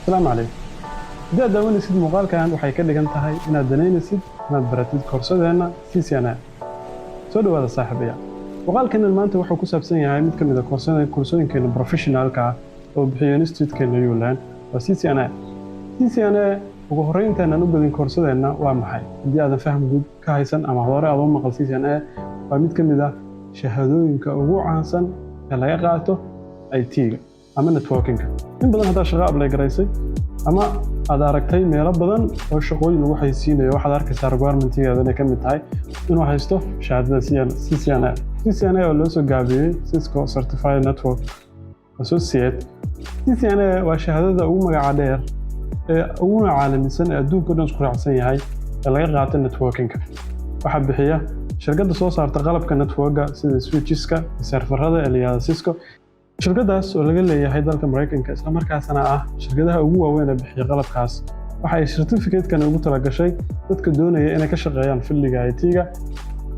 Asalaamu calaykum. Haddii aad daawanaysid muuqaalkan, waxay ka dhigan tahay inaad danaynaysid inaad baratid koorsadeenna CCNA. Soo dhowaada, saaxiibayaal. Muuqaalkeennan maanta wuxuu ku saabsan yahay mid ka mid a koorsooyinkeena professionalka ah oo bixiyo institute-keena uLearn, waa CCNA. CCNA, ugu horreyn, intaanan u gelin koorsadeenna waa maxay, haddii aadan faham guud ka haysan ama hore aad u maqal, CCNA waa mid ka mid ah shahaadooyinka ugu caansan ee laga qaato IT-ga ama networking-ka. In badan haddaad shaqo apply garaysay ama aad aragtay meelo badan oo shaqooyin lagu xaysiinayo, waxaad arkaysaa requirement-igeeda inay ka mid tahay inuu haysto shahaadada CCNA. CCNA oo loo soo gaabiyey Cisco Certified Network Associate. CCNA waa shahaadada ugu magaca dheer ee uguna caalamisan ee adduunka o dhan isku raacsan yahay ee laga qaato networking-ka. Waxaa bixiya shirkadda soo saarta qalabka network-ga sida switches-ka iyo server-ada ee la yihahdo Cisco. Shirkaddaas oo laga leeyahay dalka Maraykanka, islamarkaasna ah shirkadaha ugu waaweyn ee bixiya qalabkaas, waxa ay certificate-kan ugu talagashay dadka doonaya inay ka shaqeeyaan field-iga IT-ga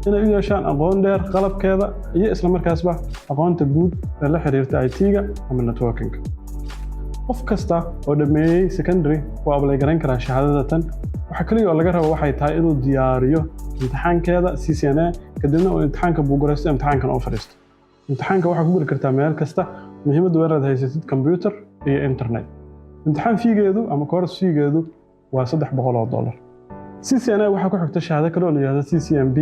inay u yeeshaan aqoon dheer qalabkeeda iyo islamarkaasba aqoonta guud ee la xiriirta IT-ga ama networking-ka. Qof kasta oo dhammeeyey secondary waa apply garayn karaa shahaadada tan. Waxa kaliya oo laga rabo waxay tahay inuu diyaariyo imtixaankeeda CCNA, kadibna uu imtixaanka buuggaraysto, imtixaankan oo fadhiisto. Imtixaanka waxaa ku geli kartaa meel kasta. Muhiimaddu waa inaad haysatid computer iyo internet. Imtixaan fee-geedu ama course fee-geedu waa $300. CCNA waxaa ku xigta shahaado kale oo la yihahdo CCNP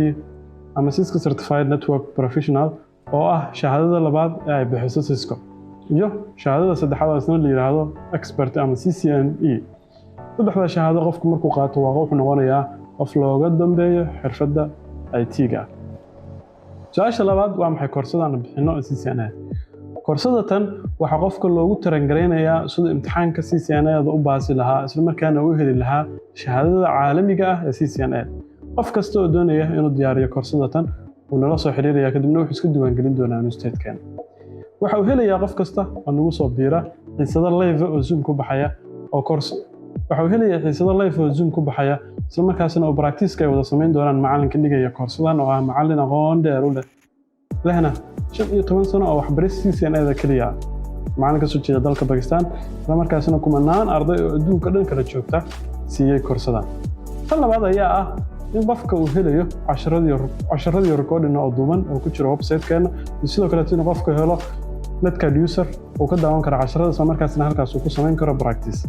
ama Cisco Certified Network Professional, oo ah shahaadada labaad ee ay bixiso Cisco, iyo shahaadada saddexaad oo isna la yidhaahdo Expert ama CCNE. Saddexda shahaado qofku markuu qaato, waa wuxuu noqonayaa qof looga dambeeyo xirfadda IT-ga. Su-aasha labaad: waa maxay koorsada aan bixino CCNA? Koorsada tan waxaa qofka loogu train garaynayaa siduu imtixaanka CCNA-da u baasi lahaa, isla markaana u heli lahaa shahaadada caalamiga ah ee CCNA. Qof kasta oo doonaya inuu diyaariyo koorsada tan wuu nala soo xiriiraya, kadibna wuxuu iska diiwaangelin doonaa institute-keena. Waxa uu helayaa qof kasta oo nagu soo biira xiisado live oo Zoom ku baxaya oo course waxa uu helayaa xiisado live oo Zoom ku baxaya, isla markaasna oo practice ay wada samayn doonaan macalinka dhigaya koorsadan, oo ah macalin aqoon dheer u leh, lehna 15 sano oo waxbaris CCNA-da keliya ah, macalin ka soo jeeda dalka Bakistan, isla markaasna kumanaan arday oo adduunka dhan kala joogta siiyey koorsadan. Tan labaad ayaa ah in qofka uu helayo casharadii recording oo duuban oo ku jira website-keena, iyo sidoo kaleeto inuu qofka helo netcad user uu ka daawan karo casharada, isla markaasna halkaas uu ku samayn karo practice.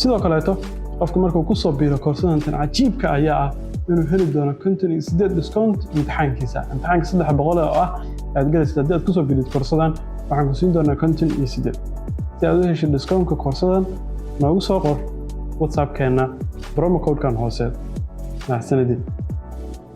Sidoo kaleeto, qofka markuu ku soo biiro koorsadan tan cajiibka ayaa ah inuu heli doono 58 discount imtixaankiisa. Imtixaanka 300 oo ah aad galaysid, haddii aad kusoo biirid koorsadan, waxaan ku siin doonaa 58. Si aad u heshid discountka koorsadan, noogu soo qor WhatsApp-keenna promo code-kan hoose. Mahadsanidin.